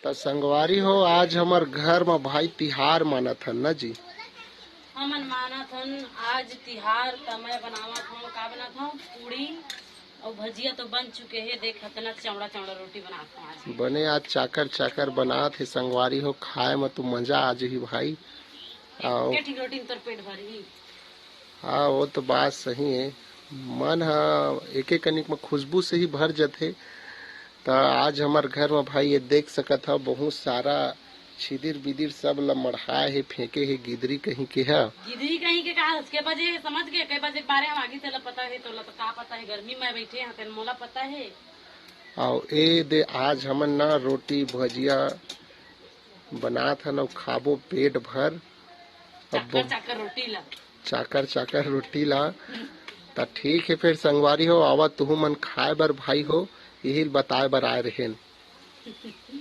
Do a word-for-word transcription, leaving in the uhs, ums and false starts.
त संगवारी हो, आज हमर घर म भाई तिहार मानत हन ना जी। हमन मानत हन आज तिहार, त मैं बनावत हूँ, का बनात हूँ, पूड़ी और भजिया तो बन चुके हे। देख, इतना चौड़ा चौड़ा रोटी बनात हूँ आज। बने आज चाकर चाकर बनात हे संगवारी हो, खाए म तो मजा आ जही भाई। आओ। के ठीक रोटी में तोर पेट भरही। हाँ, वो तो बात सही है। मन ह एके कनिक म खुशबू से ही भर जथे। त आज हमर घर म भाई ये देख सकत ह, बहुत सारा छिदिर बिदिर सब ल मढ़ाए हे, फेंके हे गिदरी कहीं के ह। गिदरी कहीं के का, उसके बजे समझ गए, कई बजे के बारे हम आगे तेला पता है, तोला तो का पता है, गर्मी में बैठे हैं, तेन मोला पता है। आओ ए दे, आज हमन ना रोटी भजिया बनात हन अउ खाबो पेट भर। अब चाकर चाकर रोटी ला। चाकर चाकर रोटी ला। त ठीक है फिर संगवारी हो, आवा तुहू मन खाए बर भाई हो, यही बताए बर आए रहेन।